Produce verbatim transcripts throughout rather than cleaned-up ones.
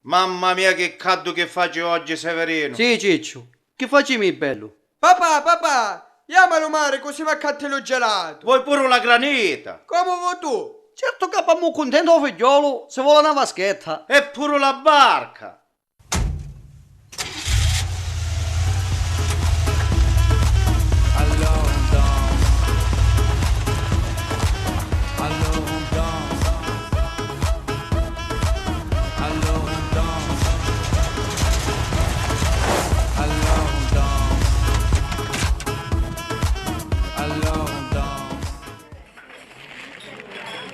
Mamma mia, chi caddu chi faci oggi, Severinu! Sì, Cicciu, chi facimi di bellu? Papà, papà, jamu a lu mari, così m'accatti lu gelatu. Voi puru la granita? Comu vo tu. Certu ca p'ammu cuntentu o figghiolu si voli na vaschetta. E puru la barca.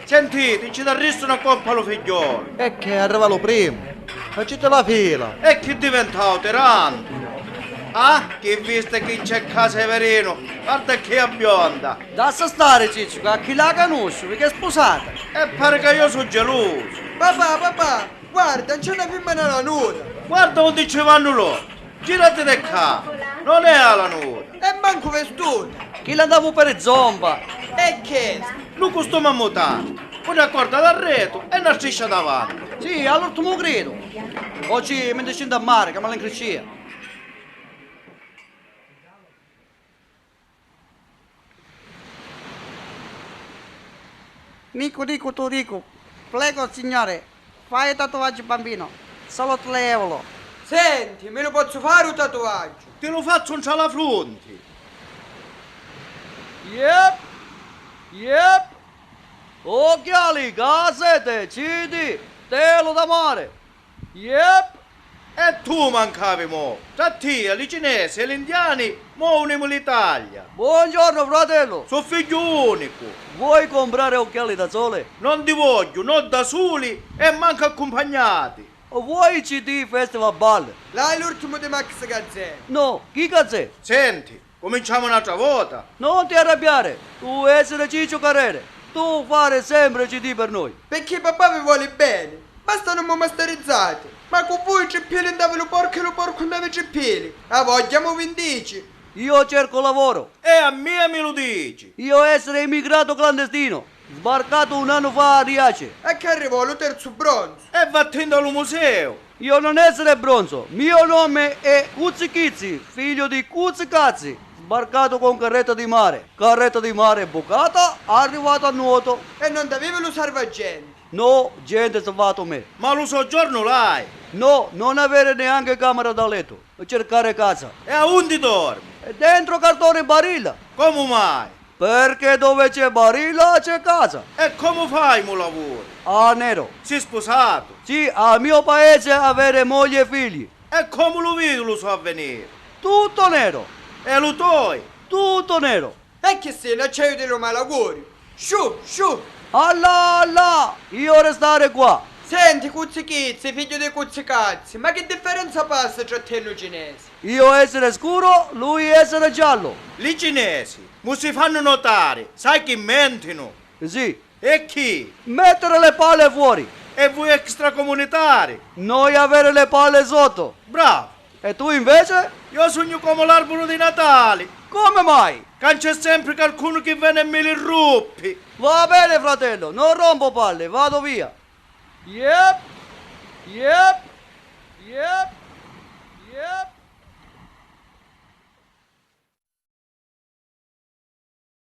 Sentiti, ci dà ristu na coppa a lu figghiolu. E che arriva lu primu? Faciti la fila. E chi diventau tirantu? Ah, chi vista chi c'è ccà Severinu, guarda chi è bionda. Dassa stari, Cicciu, ca chilla la canusciu, picchì è spusata. E pari ca io su gelusu. Papà, papà, guarda, c'è na fimmina lanuta. Guarda unni ci vannu loro. Girati di ccà, non è a lanuta. E mancu vistuta. Chilla andamu per zomba. E che? Nu costume a mutande, una corda d'arretu e na striscia davanti. Sì, all'ultimu gridu. Oggi mi discindu a mare, ca mi l'incriccia. Nicu, nicu, tu nicu, prego, signore, fai i tatuaggi, bambino, solo tre euro. Senti, mi lu pozzu fari u tatuaggiu? Ti lu fazzu ntra la frunti. Yep, yep. Occhiali, casette, citi, telo da mare. Yep! E tu mancavi mo! Tra tia, li cinesi e l'indiani, mo unimu l'Italia! Buongiorno, fratello! So figghiu unicu! Vuoi comprare occhiali da sole? Non ti vogghiu, no da suli e mancu accumpagnati! O vuoi C D Festival Ball? L'hai l'ultimu di Max Gazzè? No, chi Gazzè? Senti, cuminciamu n'atra vota? Non ti arrabbiare, tu essere Ciccio Carrere, tu fare sempre C D per noi. Picchì papà vi voli beni, basta nun mu mastarizzati. Ma cu vui tri pili ndavi lu porcu e lu porcu ndavi tri pili. A vogghia mu vindici. Io cerco lavoro. E a mia mi lu dici. Io essere immigrato clandestino, sbarcato un anno fa a Riace. E c'arrivò lu terzu bronzu. E vattinda a lu museu. Io non essere bronzo, mio nome è Cuzzi Chizzi, figlio di Cuzzi Cazzi, sbarcato con carretta di mare, carretta di mare bucata, arrivato a nuoto. E non t'avivi lu sarvagenti? No, gente, salvato me. Ma lu soggiornu l'hai? No, non avere neanche camera da letto, cercare casa. E aundi dormi? E dentro cartone e barilla. Comu mai? Perché dove c'è barilla c'è casa. E comu fai mu lavuri? A nero. Si spusatu? Sì, al mio paese avere moglie e figli. E comu lu vidi lu so avveniri? Tutto nero. E lu toi? Tutto nero. E chi si, n'acciaiu di lu malauguri? Sciù, sciù! Allà, allà! Io restare qua. Senti, Cuzzi Chizzi, figghiu di Cuzzi Cazzi, ma chi differenza passa tra te e nu cinesi? Io essere scuro, lui essere giallo. Li cinesi mu si fannu notari, sai chi mentinu? Sì. E chi? Mettere le palle fuori. E vui extracomunitari? Noi avere le palle sotto. Bravo. E tu invece? Io sugnu comu l'arburu di Natali. Come mai? Ca nc'è sempri calcunu chi veni e mi li ruppi. Va bene, fratello, non rompo palle, vado via. Yep, yep, yep, yep.